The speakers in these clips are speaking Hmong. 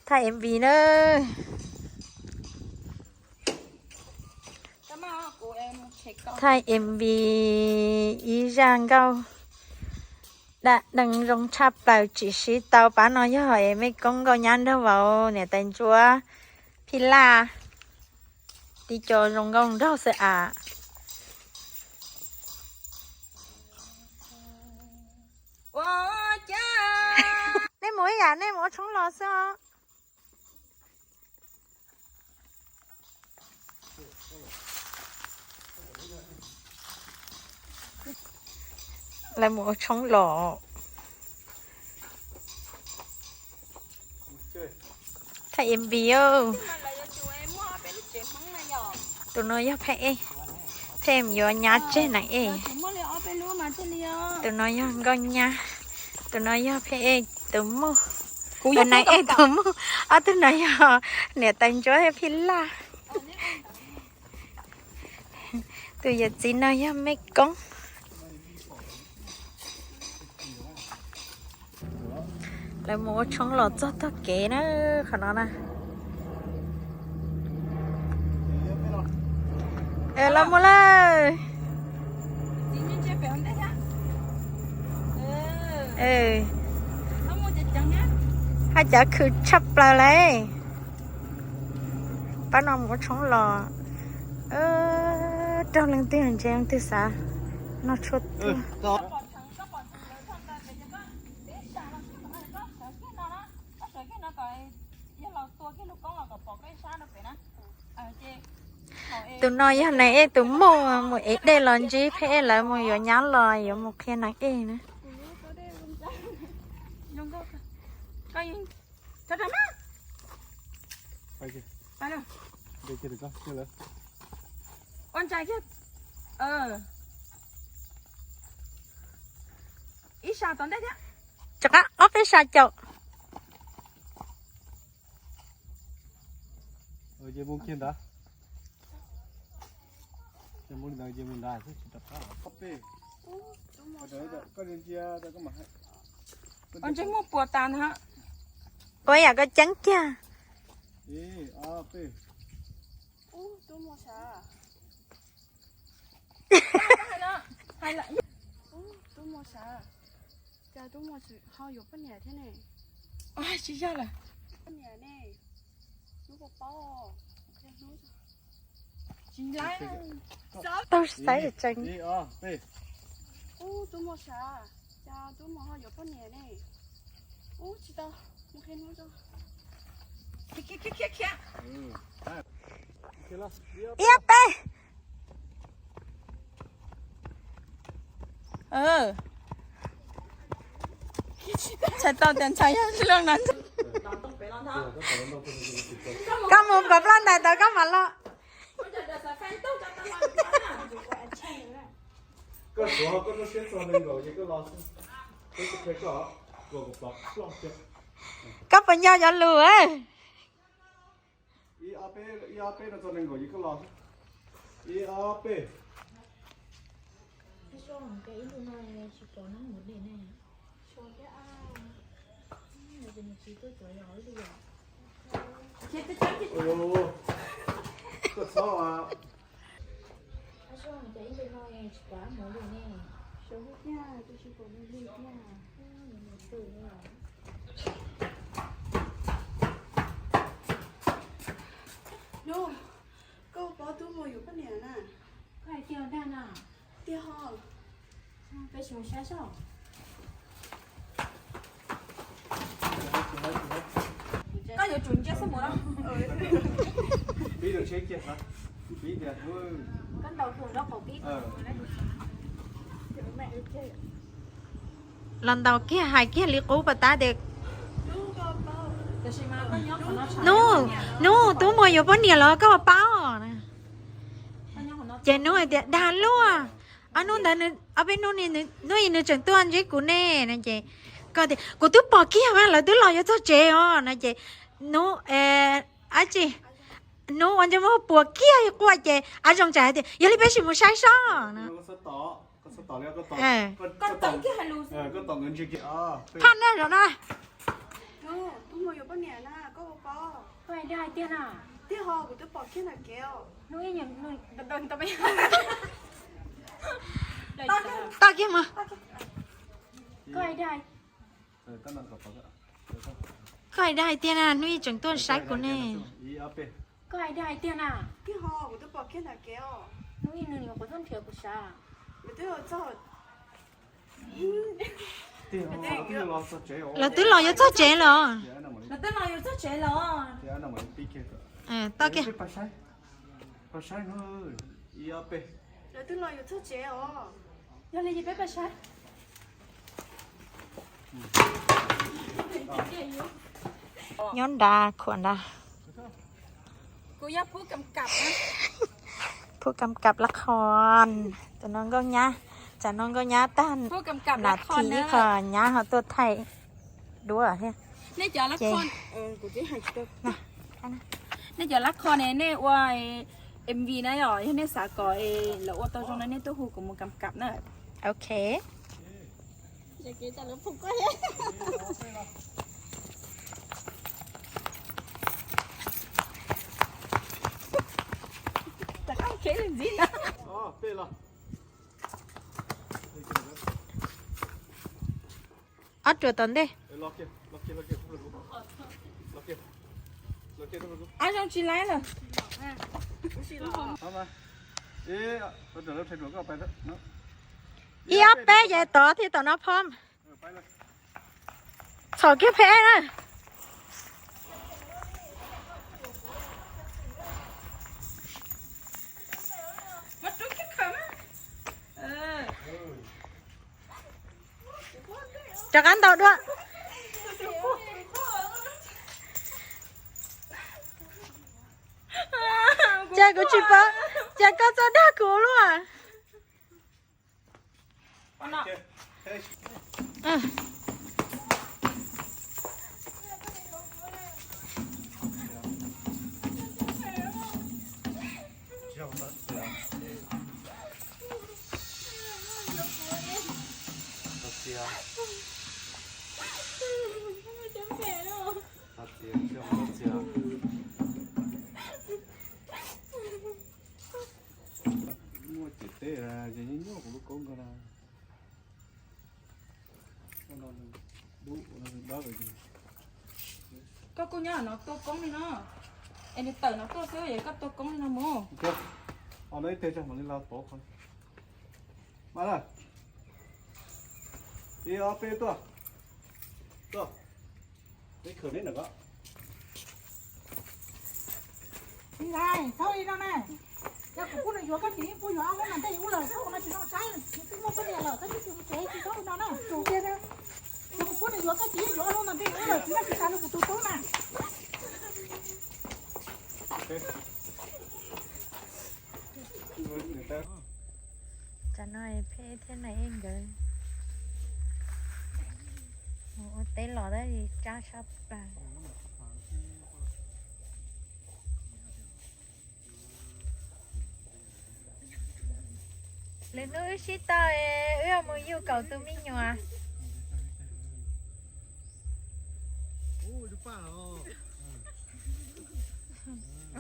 Thaij M V na. Thaij M V ib zaj nkauj dab dees zoo tshaj plaws tshwm sim tau pab no yog es mej koob nkauj nyab nraug vauv niam tais ntsuab Phij Laj, tib co zoo nkauj nraug xwb as. Nej mus ib yam nej mus ua tshoob los xwb os. Lawv mus ua tshoob los. Thaij M V. Tus no yog Phaj Ej, Phaj Ej yuav nyab tseg Neev Ej. Tus no yog Nkauj Nyab, tus no yog Phaj Ej tus muam, Neev Ej tus muam. Ob tug no yog niam tais ntsuab thiab Phij Laj. Tus yawm txiv no yog mej koob. Lawv mus ua tshoob los txog tog kev na, qhov no na. Los mus lawm. Haj cav khwv tshaj plaws lauj. Pab no mus ua tshoob los, raug leej twg ntse leej twg xav noj tshuaj tuaj. Tus no yog Neev Ej tus muam, mus ev dej los ntsib Phaj Ej lawv mus yuav nyab los yuav mus qhia Neev Ej na. Rov qab ob peb sab caum. Ua yam koj ceeb kiag. Cas tub muaj ho yuav poj niam thiab ne? Tsis yog lawm. Poj niam ne, hnub puas paub? Tau saib tseeb. Ub, tub muaj sav, cas tub muaj ho yuav poj niam ne? Ub, tsis tau, mus qhia hnub tso. Ib ob peb. Txhais tau tias ntxhais yog lub no. Koj mus kom ploj ntais tau koj mam los. Koj puas nco cov lus? Ib ob peb no txog nees nkaum yim koj los. Ib ob peb. Koj txhob. Hnub, koj paub tub muaj yuav poj niam na? Koj hais tiag dag na? Tiag ho. Peb sim mus saib seb. Koj yuav tsum ntsia xab mus no. Koj ntaus tus nraub qaum pib. Los ntaus kiag hais kiag li qub pas tab tias, Nub, nub, tub muaj yuav poj niam los koj ho paub? Ces nub hais tias, Dag luaj. Ob hnub ntawd, ob peb hnub, hnub ib nws tseem tuaj ntsib kuv ne, no ces koj tias, Kuv twb pom kiag mas, lawv twb los yuav txog tsev os, no ces nub, ab tsi, nub ua ntsej muag puas kiag quaj ces Ab Zoo txawm hais tias, Yog li peb sim mus saib seb, no. Phaj na zov na. Koj niam na, koj puas paub? Koj hais dab hais tiag na? Tiag hos, kuv twb pom kiag nram kev os. Hnub ib nws, nws, tau kiag mas. Koj hais dab hais tiag na, hnub ib tseem tuaj saib kuv ne. Koj hais dab hais tiag na? Tiag hos, kuv twb pom kiag nram kev os. Hnub ib nws yuav quav txob nrhiav kuv sav. Lawv twb los yuav txog tsev los? Lawv twb los yuav txog tsev los? Tau kiag. Lawv twb los yuav txog tsev os. Yog li ces peb pais saib. Nyob nrad khuam nrad. Phu kam kab lab khon. Tus no nkauj nyab, tsam no nkauj nyab tag nas this ib qho nyab ho tuaj thaij duab thiab. Nej cov lab khon ne, nej ua M V na yom, yog nej xav kom lawv ua tau zoo na nej tuaj hu kuv mus kam kam na. Ok. Ob ruam tom ntej. Ab zoo tsis laib lawm. Ib ob peb ces tod thiab tom no phob. Txhom kiag phem na. Rov qab ntaus dua. Ces kuv tsis paub, ces koj txawj dag kuv luaj. Muaj ciam teb ces nyuaj kuv lub koob kawg na. Koj kuj nyob no tua koob li no, es nws tawm no tuaj xwb es koj tua koob li no mus. Ib teg tso mam li los pauv qhov. Mas na, ib ob peb tuaj, tuaj, peb khawm neb ntawm ko. Tsis hais, thaub li no na, yog kuv pub nws yuav koj tsis yeej pub yuav ob lub no ntej ub lawm, koj ua no tsis zoo saib, nws twb muaj poj niam lawm, koj twb tsis mus tsev tsis thaub li no na. Yog kuv pub nws yuav koj tsis yeej yuav ob lub no ntej ub lawm, tsis muaj tsis tas rau kuv tus tub na. Tsam no Pheb thiab Nai Ej nkawd mus ua teb los tab sis tsab sab plaws. Lwm hnub wb sib tau, wb yuav mus yug kaum tus me nyuam.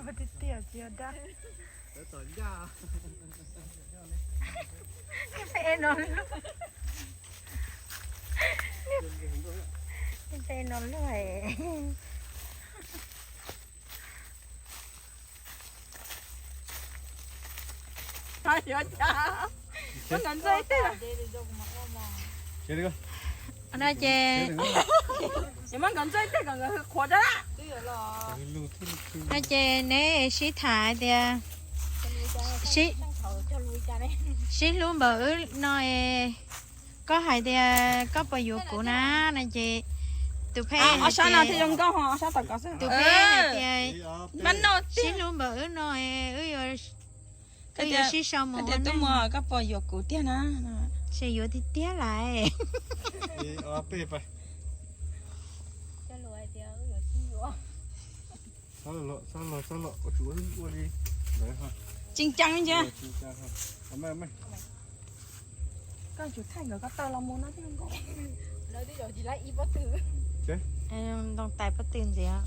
Tiag tiag tsis yog dab. Peb no luag, peb no luag. No ces, no ces neb sib tham tias, sib, sib hlub npaum wb no es, koj hais tias koj puas yuav kuv na, no ces tus Pheb, tus Pheb hais tias, sib hlub npaum wb no es wb yuav, wb yuav sib sau mus ua neej. Koj puas yuav kuv tiag na? Ces yuav tiag tiag lawm. Tsis ceev ntsia. Koj tsum thaij nkawd ko taw los mus no thiab. Ntoo tais pob tw ntxiv.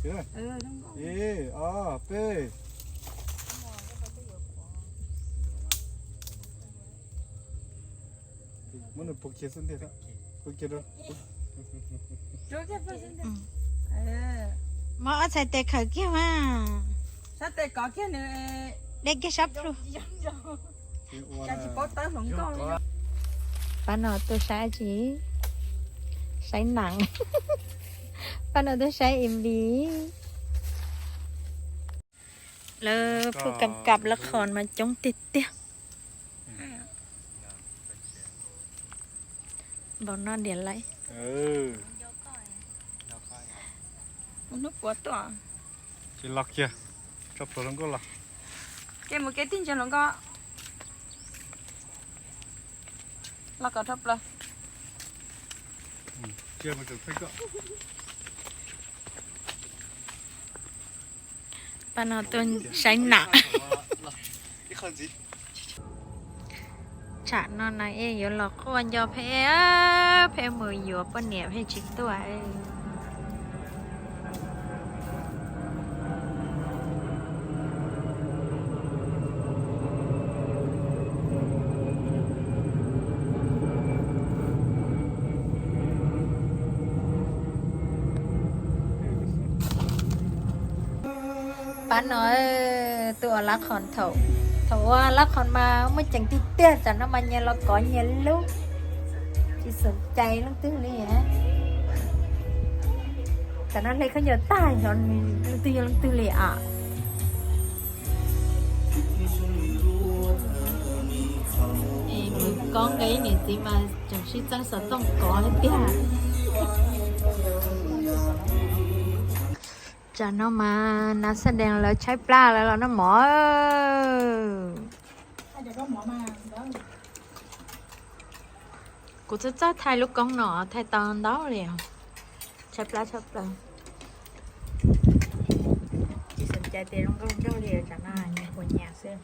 Ib, ob, peb. Muab nws pub kiag xwb ntiag, pub kiag rau. Muab ob txhais tes khawm kiag mas. De kiag sab plhu. Pab no tuaj saib tsi, saib nas. Pab no tuaj saib M V. Lawv phuj kam kam lab qhos mas coob tiag tiag. Npaum no diam laiv. Hnub puav tuaj. Tsis los kiag, tso plhuav hluas nkauj los. Kev mus kev tij ntsia hluas nkauj. Los kom tso plhuav. Pab no tuaj saib nas. Tsam no na es yuav los quaj nco phem, phem mus yuav poj niam phem tsis tuaj. Pab no tuaj ua lab qhos, thaum ua lab qhos mas muaj ceem tiag tiag, tsam no mas nyias los kov nyias lub, tsis xom cai leej twg li. Tsam no hle khaub ncaws tag, leej twg yog leej twg li as. Es mus kov nqe niam txiv mas tseem sib txeeb xov tooj kov tiag. Tsam no mas nas xab dees lawv tshaib plab lawv los noj mov. Kuv txawj txawj thaij lub koob no thaij tau ntau li. Tshaib plab tshaj plaws. Tsis xom cai tias zoo nkauj nraug li, tsam no nyias puas nyias xwb.